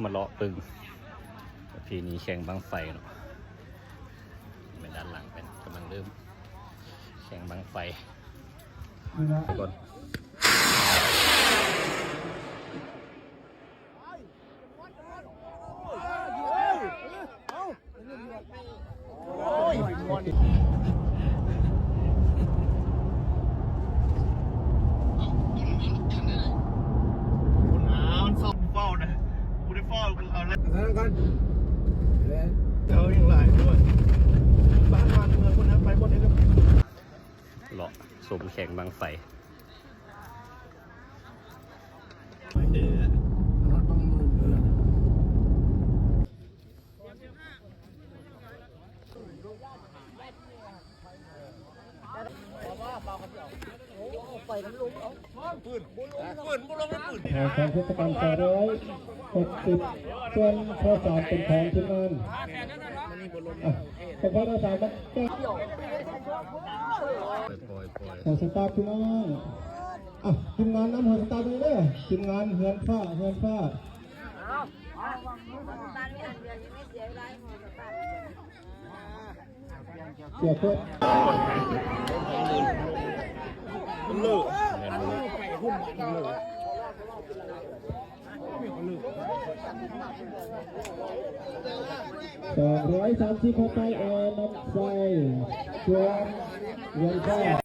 ມາເລາະເບິ່ງປະເພນີແຂ່ງບັ້ງໄຟເນາະ ແມ່ນດ້ານຫຼັງເປັນກຳລັງເລີ່ມແຂ່ງບັ້ງໄຟກ່ອນ. ເລາະຊົມແຂ່ງບັ້ງໄຟ. ຂອງເທດສະການສອງຮ້ອຍຫົກສິບສ່ວນຊາວສາມ ເປັນຂອງທີມງານ ອ່ະ ຂອງເທດສະການສາມ ຂອງສະຕາຟພີ່ນ້ອງ ອ່ະ ທີມງານນຳຫົວສະຕາຟນີ້ເດີ ທີມງານເຮືອນຟ້າ ເຮືອນຟ້າ. ສອງຮ້ອຍສາມສິບ ເຂົ້າໄປ ແອນນຳໃສ່ ສ່ວນເງິນໄດ້.